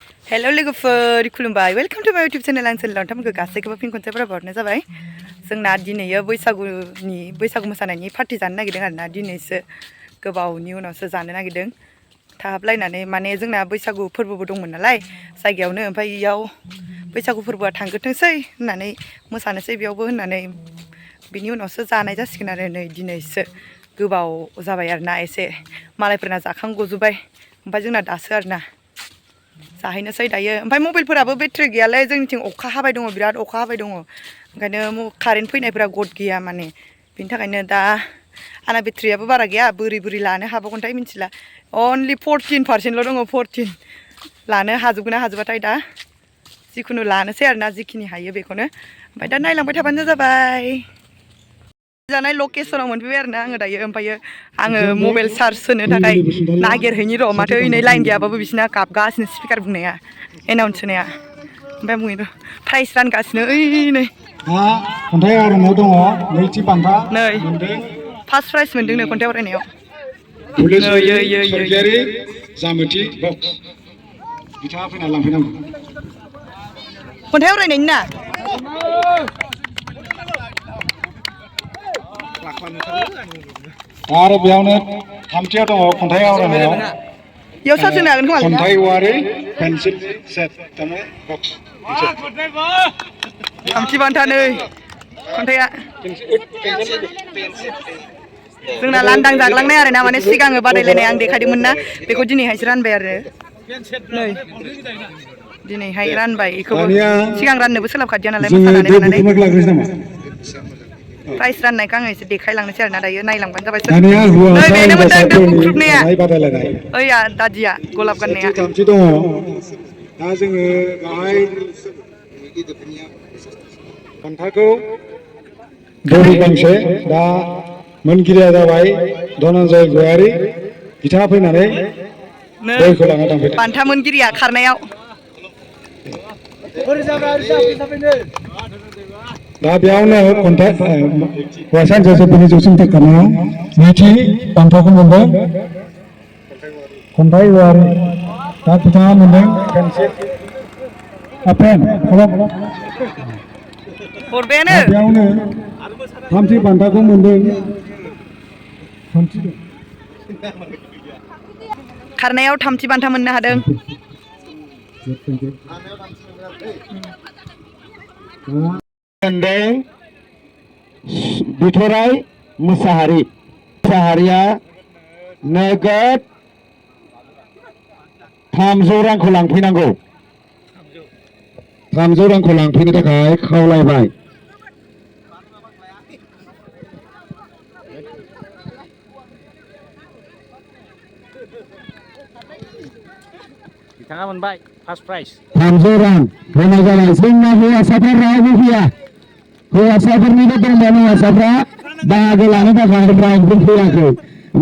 hello लोगोफोर खुलुमबाय welcome to माय यूट्यूब चैनल आं सोलोंथाइ नोंथांमोनखौ गासैखौबो फिन खनसे बराबरनाय जाबाय जोंना दिनैयो बैसागु मोसानायनि पार्टि जानो नागिरदों आरोना दिनैसो गोबावनि उनावसो जानो नागिरदों थाहाबलायनानै माने जोंना बैसागु फोरबोबो दंमोन नालाय जायगायावनो ओमफ्राय इयाव बैसागु फोरबोआ थांग्रोथोंसै होननानै मोसानोसै बेयावबो होननानै बिनि उनावसो जानाय जासिगोन आरो नै दिनैसो गोबाव जाबाय आरोना एसे मालायफोरना जाखांगजोब्बाय ओमफ्राय जोंना दासो आरोना जाहैनोसै दायो ओमफ्राय मबाइलफोराबो बेटारि गैयालै जोंनिथिं अखा हाबाय दङ बिराद अखा हाबाय दङ ओंखायनो कारेन्ट फैनायफोरा गद गैया माने बिनि थाखायनो दा आंना बेटारियाबो बारा गैया बोरै लानो हाबावगोनथाय मिथिला अनलि 14% दङ 14 लानो हाजोबगोन ना हाजोबाथाय दा जिखुनु लानोसै आरोना जिखिनि हायो बेखौनो ओमफ्राय दा नायलांबाय थाबानो जाबाय जानाय लकेसनाव मोनफैबाय आरोना आङो दायो ओमफ्रायो आङो मबाइल चार्ज होनो थाखाय नागिरहैनि र' माथो नै लाइन गैयाबाबो बिसिना गाबगासिनो स्पिकार बुंनाया एनाउन्स होनाया ओमफ्राय बुङै र' प्राइस रानगासिनो ओइ नै खन्थाइ आवरायनायाव दङ नैथि बान्था नै मोनदों फार्स्ट प्राइज मोनदों नो खन्थाइ आवरायनायाव धुलेश्वरी सरगियारि जामोथि बक्स बिथाङा फैना लांफैनांगौ खन्थाइ आवरायनायनि ना आरो बेयावनो थामथियाव दङ खन्थाइ आवरायनायाव इयाव सार्ज होनो हागोन खोमा खन्थाइ औवारि पेन्सिल सेट थारमाने बक्स थामथि बान्था नै खन्थाइया जोंना लांदां जाग्लांनाय आरो ना माने सिगाङो बादायलायनाय आं देखायदोंमोन ना बेखौ दिनैहायसो रानबाय आरो नै दिनैहाय रानबाय बेखौबो सिगां राननोबो सोलाबखादिया नालाय मोसानानै लानानै प्राइस राननायखौ आङो एसे देखायलांनोसै आरोना दायो नायलांबानो जाबाय नै बेनो मोनदों दों बुख्रुबनाया ओइया दादिया गलाब गाननाया थामथि दङ दा जोङो बाहाय बान्थाखौ दौरि गांसे दा मोनगिरिया जाबाय धनन्जय गयारि बिथाङा फैनानै गयखौ लाना थांफैदों बान्था मोनगिरिया खारनायाव दा बेयावनो खन्थाइ हौवासा हिनजावसाफोरनि जौस्रांथा खारनायाव नैथि बान्थाखौ मोनदों खन्थाइ औवारि दा बिथाङा मोनदों पेन्सिल पेन कलम हरबायानो बेयावनो थामथि बान्थाखौ मोनदों खारनायाव थामथि बान्था मोननो हादों बिथराय मुसाहारिया नोगोद 300 रांखौ लांफैनांगौ 300 रांखौ लांफैनो थाखाय खावलायबाय बिथाङा मोनबाय फार्स्ट प्राइज 300 रां होनाय जाबाय जोंना हौवासाफोर रावबो फैया हौवासाफोरनिबो दंमोन हौवासाफ्रा बाहागो लानो थाखाय रावबो फैयाखै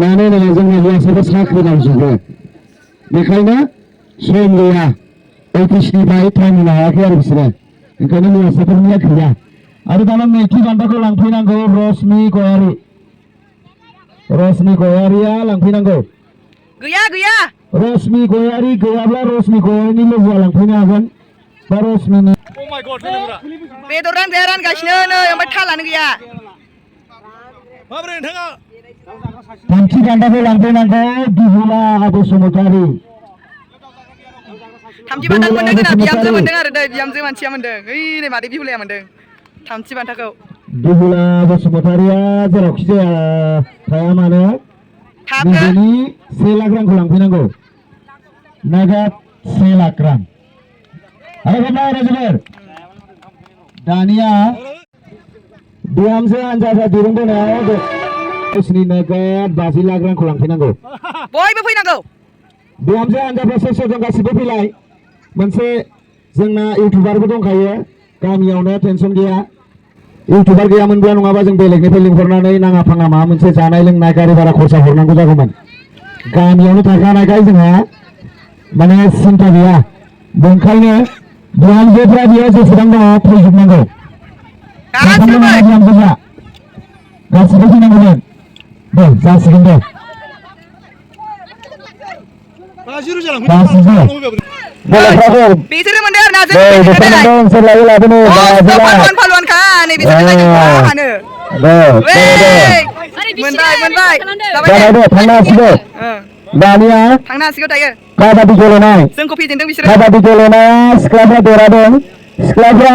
मानो होनोबा जोंना हौवासाफोर साख्रि मावजोबो बेखायनो सम गैया अफिसनिफ्राय टाइम होनो हायाखै आरो बिसोरो ओंखायनो हौवासाफोरनिया गैया आरो दाना नैथि बान्थाखौ लांफैनांगौ रश्मि गयारिया लांफैनांगौ गैया रश्मि गयारि गैयाब्ला रश्मि गयारिनि लोगोआ लांफैनो हागोन बा रश्मिनि बेदर रानग्राया रानगासिनो नै ओमफ्राय थालानो गैया माबोरै नोंथाङा थामथि बान्थाखौ लांफैनांगौ बिहुला बसुमतारि थामथि बान्थाखौ मोनदों जोंना बिहामजो मोनदों आरो नै बिहामजो मानसिया मोनदों ओइ नै मादै बिहुलाया मोनदों थामथि बान्थाखौ बिहुला बसुमतारिया जेरावखि जाया थाया मानो निजेनि 1 लाख रांखौ लांफैनांगौ नगद 1 लाख रां आरो दानिया बिहामजो हान्जाफ्रा दिरुं बोनायाव गावसिनि नगद 50 लाख रांखौ लांफैनांगौ बयबो फैनांगौ बिहामजो हान्जाफ्रा सोर दं गासिबो फैलाय मोनसे जोंना इउटुबारबो दंखायो गामियावनो टेनसन गैया इउटुबार गैयामोनब्ला नङाबा जों बेलेगनिफ्राय लिंहरनानै नाङा फाङा माबा मोनसे जानाय लोंनाय गारि भारा खरसा हरनांगौ जागौमोन गामियावनो थाखानायखाय जोंहा माने सिन्था गैया बेनिखायनो बिहामजोफ्रा बेयाव जेसेबां दङ फैजोबनांगौ बिहामजोफ्रा गासिबो फैनांगौमोन दे जासिगोन दे गासिबो बेलेगफ्राबो बिसोरो मोनदों आरो ना जों बेसोर मोनदों सोर लायो लाबोनो फालुआनखा नै बिसोर हानो मोनबाय जाबाय दे थांनो हासिगौ दानिया थांनो हासिगौ दायो काबादि गेलेनाय जोंखौ फेजेनदों बिसोरो काबादि गेलेनाया सिख्लाफ्रा देरहादों सिख्लाफ्रा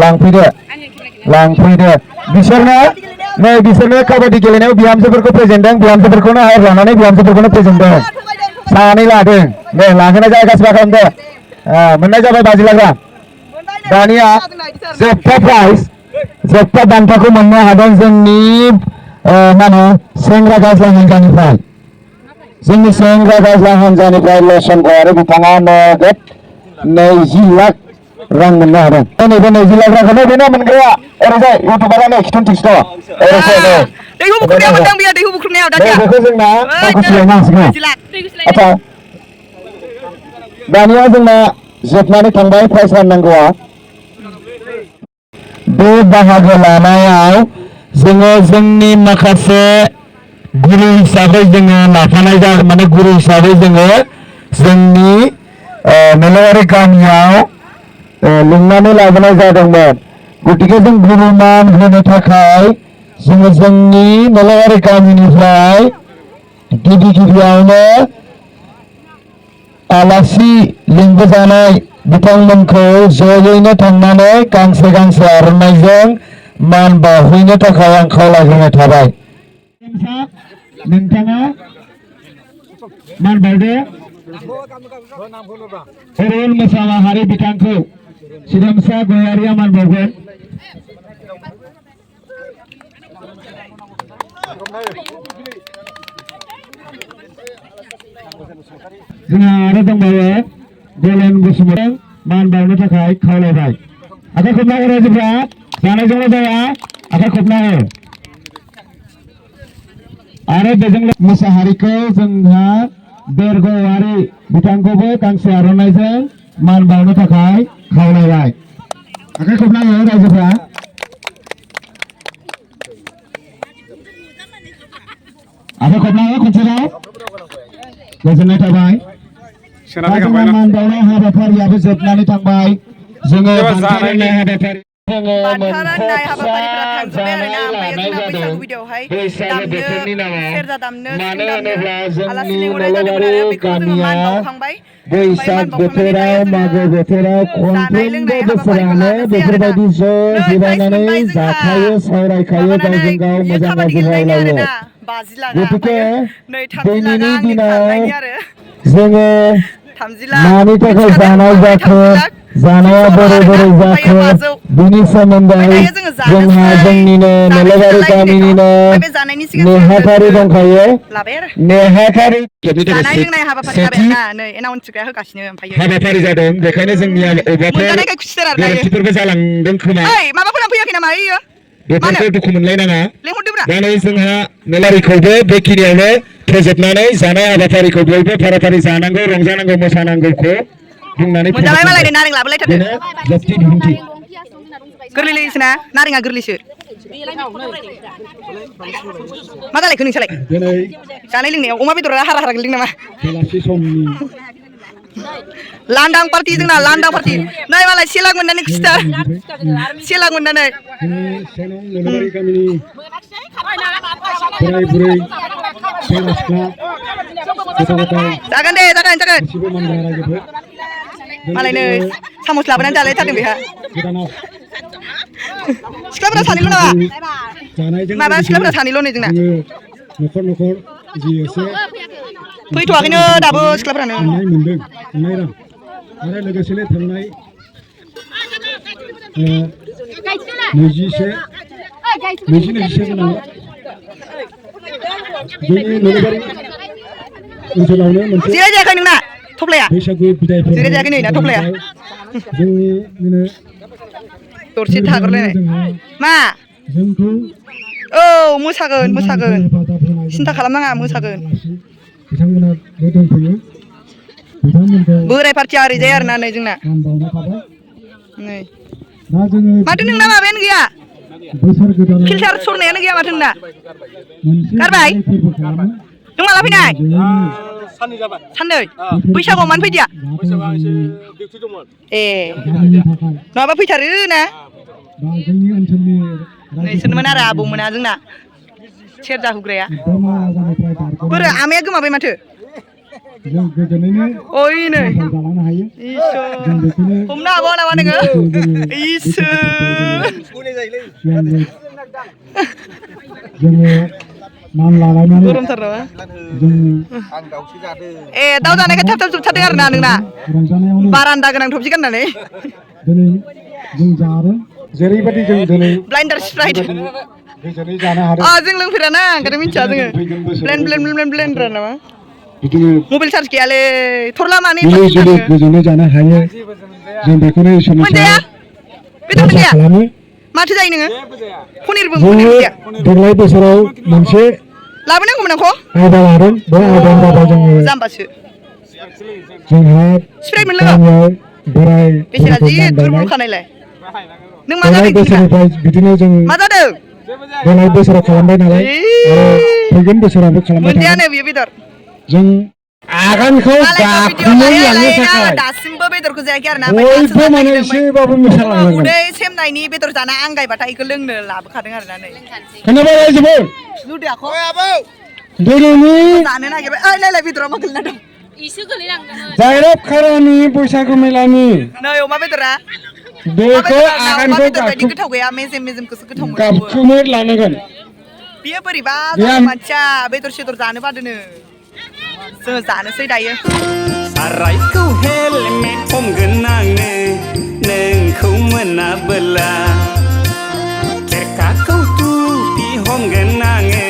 लांफैदो बिसोरनो काबादि गेलेनायाव बिहामजोफोरखौ फेजेनदों बिहामजोफोरखौनो हायर लानानै बिहामजोफोरखौनो फेजेनदों सानै लादों दे लांहोनाय जाबाय गासिबो खालामदो मोननाय जाबाय बाजि लाग्रा दानिया जोबथा प्राइज जोबथा बान्थाखौ मोननो हादों जोंनि मा होनो सेंग्रा गाज्ला हान्जानिफ्राय जोंनि सेंग्रा गाज्ला हान्जानिफ्राय लसन गयारि बिथाङा नगद 20 लाख रां मोननो हादों नैबे 20 लाख रांखौनो बेनो मोनग्राया ओरैजाय इउटुबारानो खिथुनथिसो दैहु बुख्रुबनायाव मोनदों बियो दैहु बुख्रुबनायाव बेखौ जोंना माखासेलायनो हासिगोन आच्छा दानिया जोंना जोबनानै थांबाय प्राइज राननांगौआ बे बाहागो लानायाव जोङो जोंनि माखासे गुरु हिसाबै जोङो लाफानाय जागोन माने गुरु हिसाबै जोङो जोंनि नोलोबारि गामियाव लिंनानै लाबोनाय जादोंमोन गतिके जों गुरु मान होनो थाखाय जोङो जोंनि नोलोबारि गामिनिफ्राय गिबियावनो आलासि लिंबोजानाय बिथांमोनखौ जयैनो थांनानै गांसे आर'नाइजों मान बावहैनो थाखाय आं खावलायहोनाय थाबाय नोंथाङा मान बावदो अरुण मोसाहारि बिथांखौ सोदोमसा गयारिया मान बावगोन जोंहा आरो दंबावो गलेन बसुमतारी मान बावनो थाखाय खावलायबाय आखाइ खबना हो रायजोफ्रा जानायजोंल' जाया आखाइ खबना हो आरो बेजों मोसाहारिखौ जोंहा बेरग'वारि बिथांखौबो गांसे आर'नाइजों मान बावनो थाखाय खावलायबाय आखाइ खबना हो रायजोफ्रा आखाइ खबना हो खनसेलाव गोजोननाय थाबाय मान बावनाय हाबाफारियाबो जोबनानै थांबाय जोङो बान्था राननाय हाबाफारिफोरा थांजोब्बाय आरोना ओमफ्राय जोंना बैसागु भिडिअ'आवहाय दामनो सेरजा दामनो सिफुं दामनो आलासि लिंहरनाय जादोंमोन आरो बेखौ जोङो मान बावखांबाय बैसाग बोथोराव मागो बोथोराव खनफ्रोमबो बोसोरानो बेफोरबायदि ज' जिरायनानै जाखायो सावरायखायो गावजों गाव मोजां गाज्रि रायलायो गतिके दिनैनि दिनाव जोङो मानि थाखाय जानाय जाखो जानाया बोरै जाखो बिनि सोमोन्दै जोंहा जोंनिनो नोलोबारि गामिनिनो नेहाथारि दंखायो नेहाथारि हाबाफारि जादों बेखायनो जोंनिया गोरोन्थिफोरबो जालांदों खोमा बेफोरखौ दुखु मोनलायनाङा दा नै जोंहा नोलोबारिखौबो बेखिनियावनो फोजोबनानै जानाय हाबाफारिखौ बयबो फाराफारि जानांगौ रंजानांगौ मोसानांगौखौ बुंनानै जोबथि बिबुंथि गोरलैसोना नारेंआ गोरलैसो मा जालायखो नोंसालाय जानाय लोंनायाव अमा बेदरा हारा गोलैदों नामा बेलासि समनि लांदां पार्टि जोंना लांदां पार्टि नै मालाय सेलाक मोननानै खिथार सेलाक मोननानै नोलोबारि गामिनि बोराय बुरै सेंग्रा सिख्ला जागोन दे जागोन मालाय नै सामस लाबोनानै जालायथारदों बेहा सिख्लाफोरा सानैल' नामा माबा सिख्लाफोरा सानैल' नै जोंना न'खर जि एसे फैथ'वाखैनो दाबो सिख्लाफोरानो मोनदों रां आरो लोगोसेनो थांनाय 27 गोनां जोंनि नोलोबारि ओनसोलावनो मोनसे जिरायजायाखै नोंना थफ्लाया बैसागु बिदाय जिरायजायाखै नै ना थफ्लाया जोंनि दरसे थाग्रलायनाय मा जोंखौ औ मोसागोन सिन्था खालामनाङा मोसागोन बिथांमोनाबो दंफैयो बिथांमोनखौ बोराय पार्टिया ओरैजाय आरोना नै जोंना नै माथो नोंना माबायानो गैया फिल्टार सरनायानो गैया माथो नोंना गारबाय नों माला फैनाय साननै जाबाय साननै बैसागुआव मानो फैदिया बैसागुआव एसे डिउटि दंमोन ए नङाबा फैथारो ना नोंसोरमोन आरो आबौमोना जोंना सेरजा हुग्राया बोरो आमाया गोमाबाय माथो ओइ नै हमनो हाबावा नामा नोङो गरमथार नामा ए दाउ जानायखाय थाब थाब जोबथारदों आरो ना नोंना बारान्दा गोनां थफि गाननानै जेरैबायदि जों दिनै ब्लाइन्डार स्प्राइट गोजोनै जानो हादों जों लोंफेराना ओंखायनो मिथिया जोङो ब्लेन्डार नामा बिदिनो मबाइल चार्ज गैयालै थरला मानै गोजोनै जानो हायो जों बेखौनो इसोरनि मोनजाया बेदर मोनजाया माथो जायो नोङो पनिरबो गैया देग्लाय बोसोराव मोनसे लाबोनांगौमोन आंखौ आयदा लादों बे आयदानि जाबाय जोङो जाम्बासो जोंहा स्प्राइट मोनलोङो गामियाव बोराय बेसेरा जि दुरबलखानायलाय नों मा देग्लाय जादों बोसोरनिफ्राय बिदिनो जों मा जादों देग्लाय बोसोराव खालामबाय नालाय आरो फैगोन बोसोरावबो खालामबाय मोनजायानो बियो बेदर जों आगानखौ गाखोलांनो थाखाय दासिमबो बेदरखौ जायाखै आरो ना बयबो माने एसेबाबो मोसालांनांगोन उदै सेमनायनि बेदर जाना आंगायबाथाय इखौ लोंनो लाबोखादों आरो ना नै खोनाबाय रायजोफोर लुदैयाखौ दिनैनि जानो नागिरबाय ओइ नायलाय बेदरा मा गोलैना दं इसे गोलैलांदोंमोन जायरब खारानि बैसागु मेलानि नै अमा बेदरा बेखौ आगानखौ बायदि गोथाव गैया मेजेम मेजेमखौसो गोथाव मोनो गाबखौनो लानांगोन बियो बोरैबा जायो मानसिया बेदर सेदर जानो बादोनो जोङो जानोसै दायो सारायखौ हेलमेट हमगोन आङो नोंखौ मोनाबोला खेरखाखौ टुपि हमगोन आङो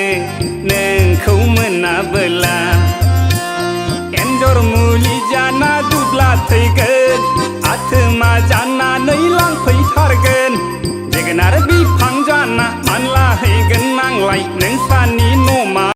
नोंखौ मोनाबोला एन्जर मुलि जाना दुब्ला थैगोन आथोमा जानानै लांफैथारगोन जोगोनार बिफां जाना मानला हैगोन आंलाय नोंसानि